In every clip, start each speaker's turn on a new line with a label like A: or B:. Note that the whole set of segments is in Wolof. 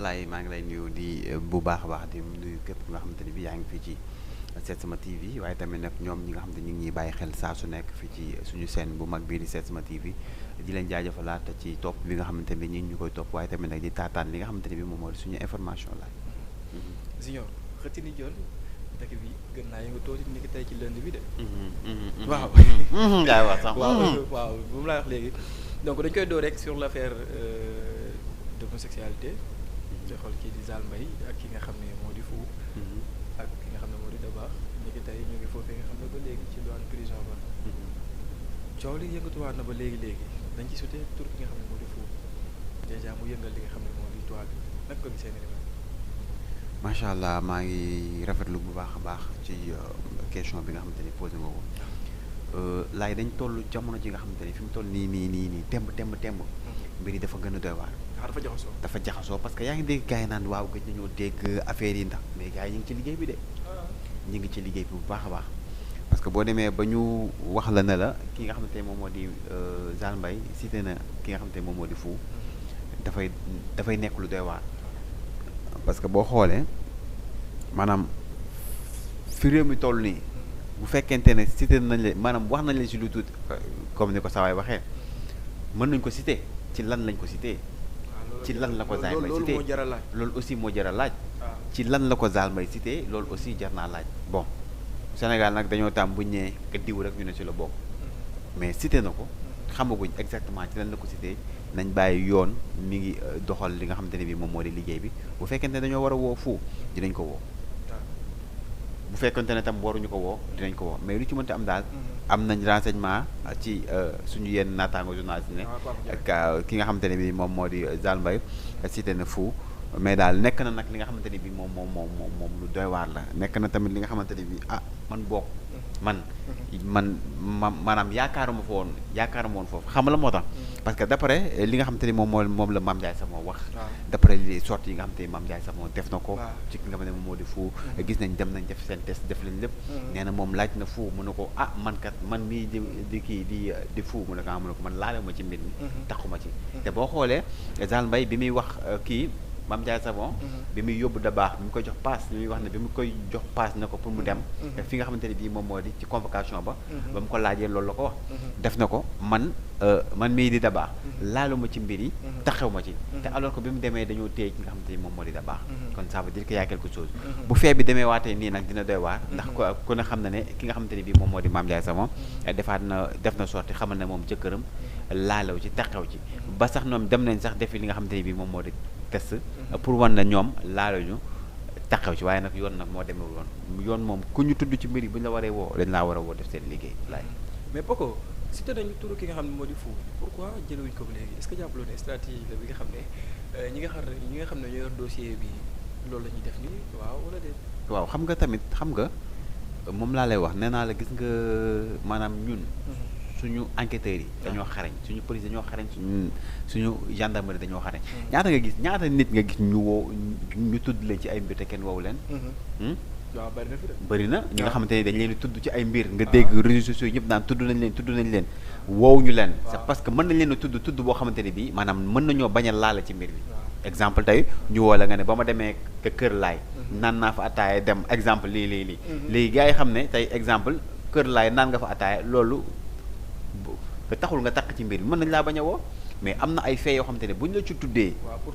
A: laay maa ngi lay nuyu di bu baax a baax di nuyu képp nga xamante ni bi yaa ngi fii ci Setsima TV waaye tamit nag ñoom ñi nga xam ne ñu ngi ñuy bàyyi xel saa su nekk fii ci suñu chaîne bu mag bii di Setsima TV di leen jaajëfalaat ci topp bi nga xamante ni ñu ngi ñu koy topp waaye tamit nag di taataan li nga xamante ni bi moom moo di suñu information la.
B: Junior xëtti ni joon dëkk bi gën naa yëngu tuuti ni ki tey ci lënd bi de. waaw.
A: yaay wax sax.
B: waaw bu mu laa wax léegi donc dañ koy door rek sur l' affaire d'homosexualité. te xool kii di Zale Mbaye ak ki nga xam ne moo di Fou. ak ki nga xam ne moo di Dabakh ni ki tey ñu ngi foofee nga xam ne ba léegi ci douane prison ba. coow li yëngatuwaat na ba léegi dañ ci sutee tur ki nga xam ne moo di Fou dèjà mu yëngal li nga xam ne moo di toile bi naka ko gisee ni
A: macha allah maa ngi rafetlu bu baax a baax ci question bi nga xamante ni posé nga ko laay dañ toll jamono ji nga xamante ni fi mu toll nii temb mbir yi dafa gën a doy waar. dafa jaxasoo parce que yaa ngi dégg gars yi naan waaw gëj nañoo dégg affaire yi ndax mais gars yi ñu ngi ci liggéey bi de. ñu ngi ci liggéey bi bu baax a baax. parce que boo demee ba ñu wax la ne la ki nga xamante ne moom moo di Zale Mbaye cité na ki nga xamante ne moom moo di Fou dafay nekk lu doy waar. parce que boo xoolee maanaam fi réew mi toll nii bu fekkente ne cité nañ leen maanaam wax nañ leen si lu tuuti comme ni ko sawaay waxee mën nañ ko cité ci lan lañ ko cité. ci lan la ko Zale Mbaye cité loolu aussi moo jar a laaj. ci lan la ko Zale Mbaye cité loolu aussi jar naa laaj bon Sénégal nag dañoo tàmm bu ñu nee ka diw rek ñu ne ci la bokk mais cité na ko xamaguñ exactement ci lan la ko cité. nañ bàyyi yoon mi ngi doxal li nga xamante ne bi moom moo di liggéey bi bu fekkente ne dañoo war a woo Fou dinañ ko woo bu fekkente ne tam waruñu ko woo dinañ ko woo mais lu ci mënti am daal am nañ renseignement ci suñu yenn naataango journaliste ne ki nga xamante ne bi moom moo di Zale Mbaye cité na Fou mais daal nekk na nag li nga xamante ne bi moom lu doy waar la nekk na tamit li nga xamante ne bi man bokk maanaam yaakaaruma woon foofu xam la moo tax parce que d'après li nga xamante ni moom la Mame Ndiaye Savon wax d'après les sorties yi nga xamante ni Mame Ndiaye Savon def na ko ci ki nga xam ne moom moo di Fou gis nañ dem nañ def seen test def leen lépp nee na moom laaj na Fou mu ne ko man mii di kii di Fou mu ne ko mu ne ko man laale ma ci mbir mi taxuma ci te boo xoolee Zale Mbaye bi muy wax kii Mame Ndiaye Savon bi muy yóbbu Dabakh bi mu koy jox paas bi muy wax ne bi mu koy jox paas na ko pour mu dem fi nga xamante ne bii moom moo di ci convocation ba mu ko laajee loolu la ko wax def na ko man mii di Dabakh laaluma ci mbir yi taxew ma ci te alors que bi mu demee dañoo téye ki nga xamante ni moom moo di Dabakh kon ça veut dire que y a quelque chose bu fee bi demee waatee nii nag dina doy waar ndax ku ne xam na ne ki nga xamante ne bii moom moo di Mame Ndiaye Savon def na sorti xamal ne moom jëkkëram laalew ci taxew ci ba sax ñoom dem nañ sax defi li nga xamante ne bii moom moo di test pour wan na ñoom laaluñu taxaw ci waaye nag yoon nag moo demee yoon moom ku ñu tudd ci mbir yi bu ñu la waree woo dañ laa war a woo def seen liggéey laay
B: mais Paco cité nañu turu ki nga xam ne moo di Fou pourquoi jëlewuñ ko ba léegi est-ce que jàppaloo ne stratégie la bi nga xam ne ñi nga xam ne ñoo yor dossier bi loolu la ñuy def nii waaw wala déet
A: waaw xam nga moom laa lay wax nee naa la gis nga maanaam ñun suñu enquêteurs yi dañoo xarañ suñu police dañoo xarañ suñu gendarmerie dañoo xarañ ñaata nit nga gis ñu woo ñu tudd leen ci ay mbir te kenn woowu leen
B: waaw
A: bëri na ñi nga xamante ne dañ leen di tudd ci ay mbir nga dégg réseaux sociaux ñëpp naan tudd nañ leen woowu ñu leen c'est parce que mën nañ leen a tudd boo xamante ne bii maanaam mën nañoo bañ a laale ci mbir bi exemple tey ñu woo la nga ne ba ma demee kër laay naan naa fa ataaya dem exemple lii léegi gars yi xam ne tey exemple kër laay naan nga fa ataaya loolu ba taxul nga takk ci mbir bi mën nañ laa bañ a woo mais am na ay faits yoo xamante ne bu ñu la ci tuddee
B: pour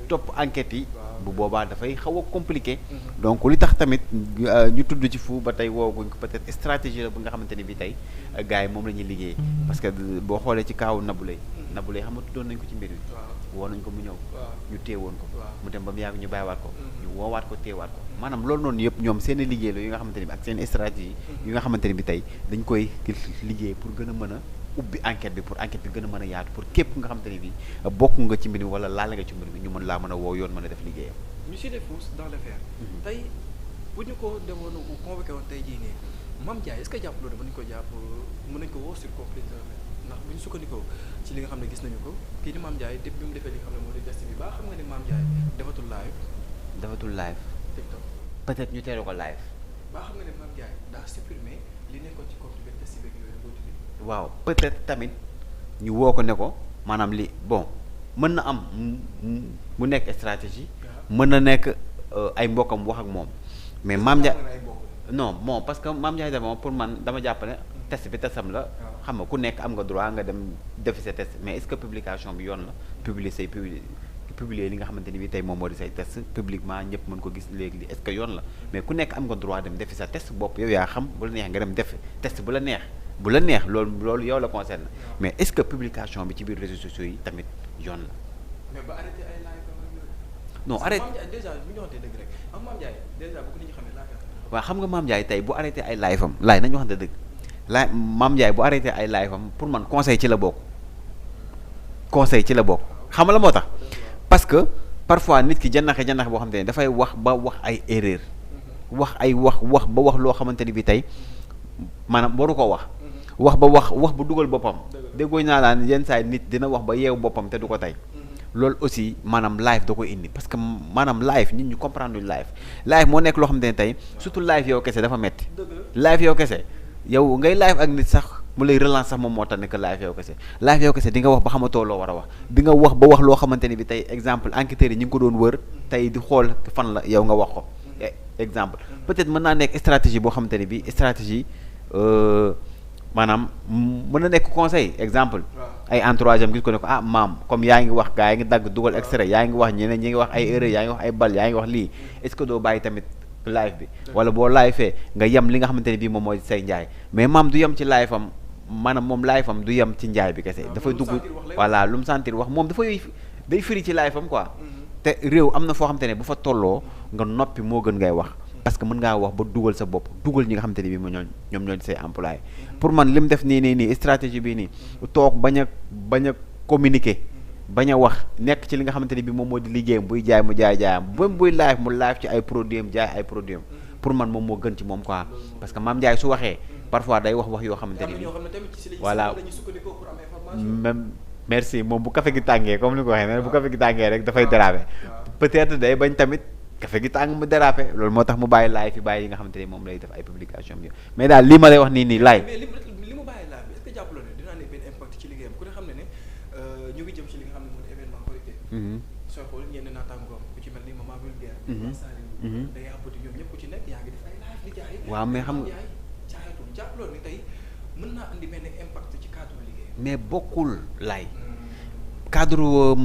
A: topp enquête yi bu boobaa dafay xaw a compliqué donc li tax tamit ñu tudd ci Fou ba tey wooguñ ko peut-être stratégie la bu nga xamante ne bi tey gars yi moom la ñuy liggéey parce que boo xoolee ci kaawu Nabou Leye xam nga tuddoon nañ ko ci mbir bi woo nañ ko mu ñëw ñu téewoon ko mu dem ba mu yàgg ñu bàyyiwaat ko ñu woowaat ko téewaat ko maanaam loolu noonu yëpp ñoom seen liggéey la yu nga xamante ne bi ak seen stratégie yu nga xamante ne bi tey dañ koy liggéey pour gën a mën a ubbi enquête bi pour enquête bi gën a mën a yaatu pour képp nga xamante ne bi bokk nga ci mbir mi wala laal nga ci mbir mi ñu mën laa mën a woo yoon mën a def liggéeyam
B: ñu si def dans l'affaire tey bu ñu ko demoon convoqué woon tey jii nii Mame Ndiaye est-ce que jàpp loolu mën nañu ko jàpp mën nañu ko woo sur complice ndax bu ñu sukkandikoo ci li nga xam ne gis nañu ko kii di Mame Ndiaye depuis bi mu defee li nga xam ne moo di geste bi baa xam nga ne Mame Ndiaye defatul live TikTok
A: peut-être ñu teelu ko live
B: baa xam nga ne Mame Ndiaye daa supprimer li nekkoon ci compte bi test bi yooyu
A: waaw peut-être tamit ñu woo ko ne ko maanaam li bon mën na am mu nekk stratégie mën na nekk ay mbokkam wax ak moom mais Mame Ndiaye non bon parce que Mame Ndiaye Savon pour man dama jàpp ne test bi testam la xam nga ku nekk am nga droit nga dem defi sa test mais est-ce que publication bi yoon la publier li nga xamante ni bi tey moom moo di say test publiquement ñëpp mën ko gis léegi li est-ce que yoon la mais ku nekk am nga droit dem defi sa test bopp yow yaa xam bu la neex nga dem def test bu la neex loolu yow la concerne mais est-ce que publication bi ci biir réseaux sociaux yi tamit yoon la.
B: mais ba arrêté ay live
A: non arrêté
B: déjà bu ñu waxantee dëgg rek Mame Ndiaye déjà bu ko nit ñi xamee laata.
A: waaw xam nga Mame Ndiaye tey bu arrêté ay live am nañu waxante dëgg Mame Ndiaye bu arrêté ay live am pour man conseil ci la bokk xam nga la moo tax parce que parfois nit ki janaxe boo xamante ne dafay wax ba wax ay erreur wax ba wax loo xamante ni bi tey maanaam waru ko wax ba dugal boppam déggoo naa laan yenn saa nit dina wax ba yeewu boppam te du ko tey loolu aussi maanaam live da koy indi parce que maanaam live nit ñu comprendre luñ live moo nekk loo xamante ne tey surtout live yow kese dafa metti live yow kese yow ngay live ak nit sax mu lay relance sax moom moo tax nekk live yow kese di nga wax ba xamatoo loo war a wax di nga wax ba wax loo xamante ni bi tey exemple enquêteurs yi ñu ngi ko doon wër tey di xool fan la yow nga wax ko exemple peut-être mën naa nekk stratégie boo xamante ni bi stratégie maanaam mën na nekk conseil exemple ay entourage am gis ko ne ko maam comme yaa ngi wax gaa yaa ngi dagg dugal extrait yaa ngi wax ñeneen ñi ngi wax ay erreur yaa ngi wax ay bal yaa ngi wax lii est-ce que doo bàyyi tamit live bi wala boo live fee nga yem li nga xamante ne bii moom mooy say njaay mais maam du yem ci live am maanaam moom live am du yem ci njaay bi kese dafay dugg voilà lu mu sentir wax moom dafay day firi ci live am quoi te réew am na foo xamante ne bu fa tolloo nga noppi moo gën ngay wax parce que mën ngaa wax ba dugal sa bopp dugal ñi nga xamante ne bii ñoom ñoo say employé pour man li mu def nii stratégie bii nii toog bañ a communiquer bañ a wax nekk ci li nga xamante ne bii moom moo di liggéeyam buy jaay mu jaayam ba buy live mu live ci ay produits am jaay ay produits am pour man moom moo gën ci moom quoi parce que Mame Ndiaye su waxee parfois day wax yoo xamante ne bii voilà même merci moom bu café gi tàngee comme ni ko waxee ne bu café gi tàngee rek dafay déraper peut-être day bañ tamit café gi tàng mu déraper loolu moo tax mu bàyyi live fi bàyyi yi nga xamante ne moom lay def ay publication bi mais daal lii ma lay wax nii live
B: mais li mu bàyyi live bi est-ce que jàppaloo ne dinaa ne benn impact ci liggéeyam ku ne xam ne ñu ngi jëm ci li nga xam ne mooy événement Korité sooy xool ñenn naataangoom ku ci mel ni Maman Vulgaire day àbbati ñoom ñëpp ku ci nekk yaa ngi def ay live di jaay
A: waaw mais xam nga
B: jaayatul jàppaloo ne tey mën naa andi benn impact ci cadre liggéeyam
A: mais bokkul lay cadre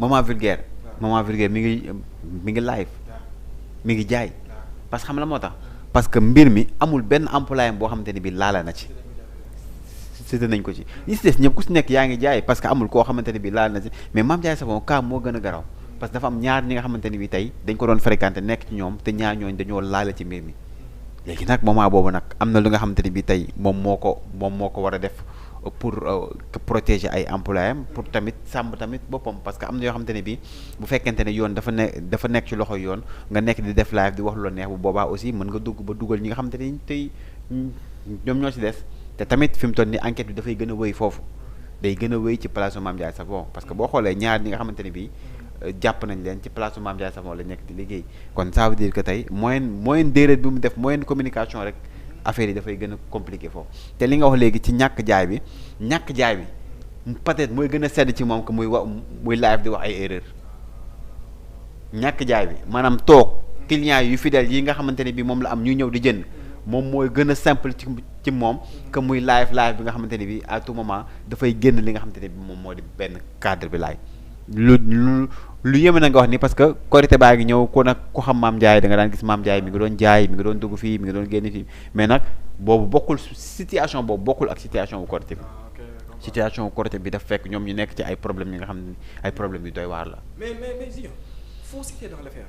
A: Maman Vulgaire mi ngi live mi ngi jaay parce que xam la moo tax parce que mbir mi amul benn employé boo xamante ne bi laala na ci cité nañ ko ci ñi si des ñëpp ku si nekk yaa ngi jaay parce que amul koo xamante ne bi laala na ci mais Mame Ndiaye Savon cas moo gën a garaw parce que dafa am ñaar ñi nga xamante ne bi tey dañ ko doon fréquenté nekk ci ñoom te ñaar ñooñ dañoo laala ci mbir mi léegi nag moment boobu nag am na lu nga xamante ne bi tey moom moo ko war a def pour protéger ay employés am pour tamit sàmm tamit boppam parce que am na yoo xamante ne bii bu fekkente ne yoon dafa nekk ci loxo yoon nga nekk di def live di wax lu la neex bu boobaa aussi mën nga dugg ba dugal ñi nga xamante ne tey ñoom ñoo ci des te tamit fi mu toll ni enquête bi dafay gën a wéy foofu day gën a wéy ci place Mame Ndiaye Savon parce que boo xoolee ñaar ñi nga xamante ne bii jàpp nañ leen ci place Mame Ndiaye Savon la nekk di liggéey kon ça veut dire que tey moyen déedéet bi mu def moyen communication rek affaire yi dafay gën a compliqué foofu te li nga wax léegi ci ñàkk jaay bi peut-être mooy gën a sedd ci moom que muy live di wax ay erreur ñàkk jaay bi maanaam toog clients yu fidèles yi nga xamante ne bi moom la am ñu ñëw di jënd moom mooy gën a simple ci moom que muy live bi nga xamante ne bi à tout moment dafay génn li nga xamante ne bi moom moo di benn cadre bi laay lu yéeme na nga wax ni parce que Korité baa ngi ñëw ku xam Mame Ndiaye da nga daan gis Mame Ndiaye mi ngi doon jaay mi ngi doon dugg fii mi ngi doon génn fii mais nag boobu bokkul situation boobu bokkul ak situation wu Korité bi situation wu Korité bi daf fekk ñoom ñu nekk ci ay problèmes yi nga xam ne ay problèmes yu doy waar la.
B: mais Zio foo cité dans l'affaire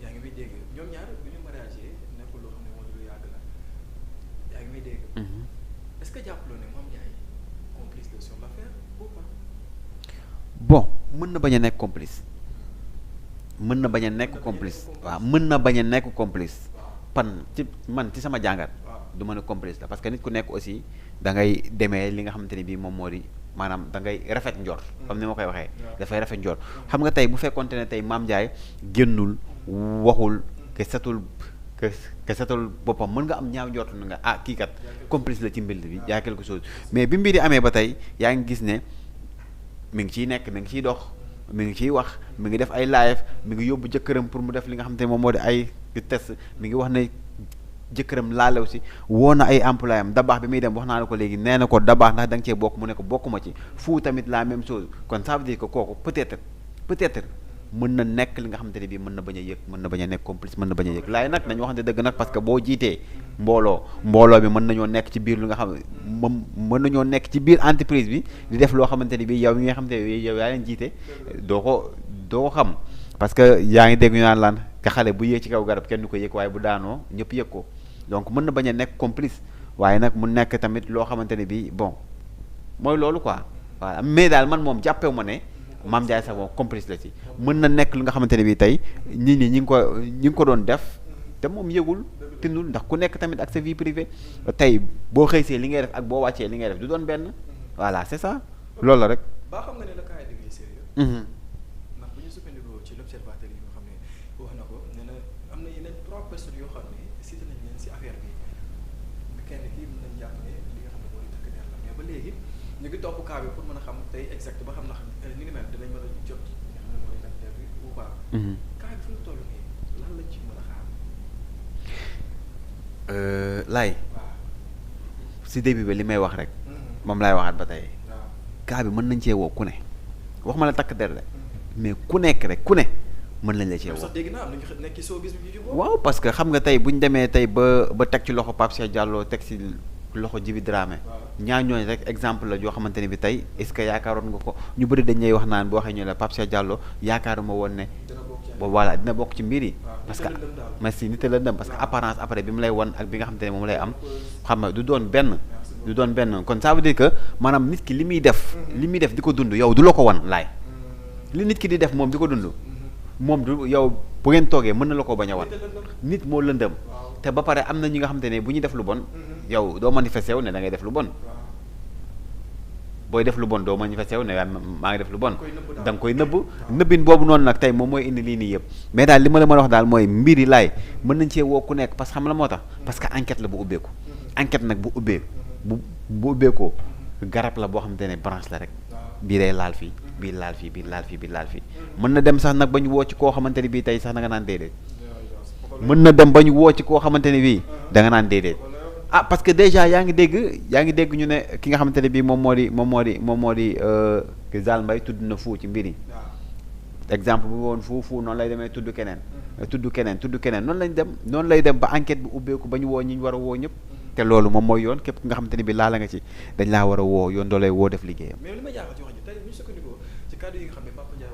B: yaa ngi may dégg ñoom ñaar bu ñu mariage nekkul loo xam ne moo lu yàgg la yaa ngi may dégg. est-ce que jàppaloo ne Mame Ndiaye complice de sur l'affaire ou pas.
A: bon mën na bañ a nekk complice mën na bañ a nekk complice waaw mën na bañ a nekk complice man ci sama jàngat du mën a complice la parce que nit ku nekk aussi da ngay demee li nga xamante ne bii moom moo di maanaam da ngay rafet njort comme ni ma koy waxee dafay rafet njort xam nga tey bu fekkonte ne tey Mame Ndiaye génnul waxul ke setul boppam mën nga am ñaaw njort na nga kii kat complice la ci mbir bi yaa quelque chose mais bi mbir yi amee ba tey yaa ngi gis ne mi ngi ciy nekk mi ngi ciy dox mi ngi ciy wax mi ngi def ay live mi ngi yóbbu jëkkëram pour mu def li nga xamante ne moom moo di ay test mi ngi wax ne jëkkëram laalew si woo na ay employé am dabaax bi muy dem wax naa la ko léegi nee na ko dabaax ndax da nga cee bokk mu ne ko bokkuma ci fu tamit la même chose kon ça veut dire que kooku peut-être mën na nekk li nga xamante ne bii mën na bañ a yëg mën na bañ a nekk complice mën na bañ a yëg laay nag nañu waxante dëgg nag parce que boo jiitee mbooloo bi mën nañoo nekk ci biir li nga xam moom mën nañoo nekk ci biir entreprise bi di def loo xamante ne bii yow mi nga xamante ne yow yaa leen jiite doo ko xam parce que yaa ngi dégg ñu naan lan ka xale bu yéeg ci kaw garab kenn du ko yëg waaye bu daanoo ñëpp yëg ko donc mën na bañ a nekk complice waaye nag mu nekk tamit loo xamante ne bii bon mooy loolu quoi voilà mais daal man moom jàppewu ma ne Mame Ndiaye Savon complice la ci mën na nekk li nga xamante ne bii tey nit ñi ñi ngi ko doon def te moom yëgul tindul ndax ku nekk tamit ak sa vie privée tey boo xëysee li ngay def ak boo wàccee li ngay def du doon benn voilà c'est ça loolu la rek.
B: ba xam nga ne le cas est devenu sérieux. ndax bu ñu sukkandikoo ci l'observateur yi nga xam ne wax na ko nee na am na yeneen 3 personnes yoo xam ne cité nañ leen si affaire bi kenn kii mën nañ jàpp ne li nga xam ne mooy takk der la mais ba léegi ñu ngi topp cas bi pour mën a xam tey exact ba xam ndax ni ngi mel dinañ mën a jot li nga xam ne mooy takk der bi ou pas. cas bi fu mu toll nii lan lañ ci mën a xaar.
A: Laay si début bi li may wax rek moom laay waxaat ba tey cas bi mën nañ cee woo ku ne wax ma la takk der de mais ku nekk rek ku ne mën nañ la cee woo.
B: sax dégg naa am nañu nekk ci showbiz bi ci
A: waaw parce que xam nga tey bu ñu demee tey ba teg ci loxo Pape Cheikh Diallo teg ci loxo Djiby Dramé ñaar ñooñu rek exemple la joo xamante ne bi tey est-ce que yaakaaroon nga ko ñu bëri dañ lay wax naan boo waxee ñu la Pape Cheikh Diallo yaakaaruma woon ne boobu voilà dina bokk ci mbir yi parce que merci nit la dem parce que apparence après bi mu lay won ak bi nga xamante ne moom lay am xam nga du doon benn kon ça veut dire que maanaam nit ki li muy def di ko dund yow du la ko wan laay li nit ki di def moom di ko dund moom du yow bu ngeen toogee mën na la ko bañ a wan nit moo lëndëm te ba pare am na ñi nga xamante ne bu ñuy def lu bon yow doo manifesté wu ne da ngay def lu bon booy def lu bon doo manifesté wu ne maa ngi def lu bon da nga koy nëbbin boobu noonu nag tey moom mooy indi lii nii yëpp mais daal li ma la mën a wax daal mooy mbiri laay mën nañ cee woo ku nekk parce que xam la moo tax parce que enquête la bu ubbeeku enquête nag bu ubbeekoo garab la boo xamante ne branche la rek bii day laal fii bii laal fii bii laal fii bii laal fii mën na dem sax nag ba ñu woo ci koo xamante ne bii tey sax da nga naan déedéet mën na dem ba ñu woo ci koo xamante ne bii da nga naan déedéet ah parce que déjà yaa ngi dégg ñu ne ki nga xamante ne bii moom moo di Zal Mbaye tudd na fu ci mbir yi exemple bu woon fu noonu lay demee tudd keneen noonu lay dem ba enquête bi ubbeeku ba ñu woo ñi ñu war a woo ñëpp te loolu moom mooy yoon képp ki nga xamante ne bii laala nga ci dañ laa war a woo yoon doo lay woo def liggéeyam.
B: mais li ma jaaxal ci wax ji tey bu ñu sukkandikoo ci kàddu yi nga xam ne Papa Ndiaye